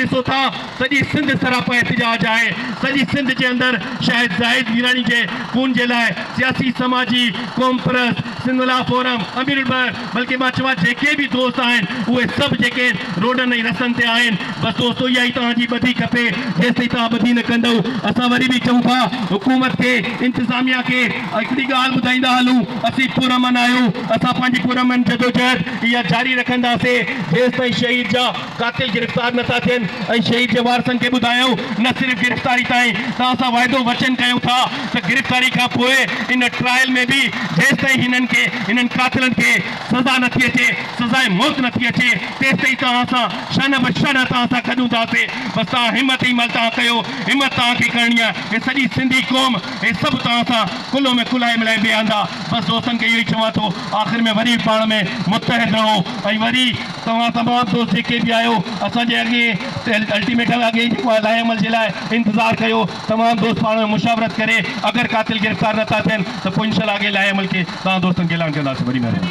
ڏسو ٿا سڄي سنڌ سراپا احتجاج آهي، سڄي سنڌ جي اندر شاهد زاهد ميراڻي جي خون جي لاء سياسي سماجي قومپرست سنڌ ملاح فورم امير البحر بلڪه مان چوان جيڪي به دوست آهن اهي سڀ جيڪي روڊن ۽ رستن تي آهن بس دوستو اها ئي توهان جي ٻڌي کپي جيستائين توهان ٻڌي نه ڪندؤ اسان وري به چئون ٿا حڪومت کي انتظاميا کي هڪڙي ڳالهه ٻڌائيندا هلون اسين پرامن آهيون اسان پنهنجي پرامن جدوجهد اها جاري رکنداسين جيستائين شهيد جا قاتل گرفتار نه ٿا ٿين ۽ شهيد جي وارثن کي ٻڌايائون نه صرف گرفتاري تائين توهان سان واعدو وچن ڪيون ٿا ته گرفتاري کان پوء ان ٽرائل ۾ به جيستائين هنن کي هنن قاتلن کي سزا نه ٿي اچي سزاء موت نه ٿي اچي تيستائين توهان سان شانه به شانه توهان سان گڏ هونداسين بس توهان همت هي مهل توهان ڪيو همت توهان کي ڪرڻي آهي هي سڄي سنڌي قوم هي سڀ توهان سان ڪلهو ۾ ڪلهائي ملائي بيهندا بس دوستن کي اهو ئي چوان ٿو آخر ۾ وري پاڻ ۾ متحد رهو ۽ وري توهان تمام دوست جيڪي به آهيو اسان جي اڳئين الٽيميٽم اڳئين جيڪو آهي لائحه عمل جي لاء انتظار ڪيو تمام دوست پاڻ ۾ مشاورت ڪري اگر قاتل گرفتار نه ٿا ٿين ته پوء انشاء الله اڳئين لائحه عمل کي توهان دوستن کي اعلان ڪنداسين وڏي مهرباني.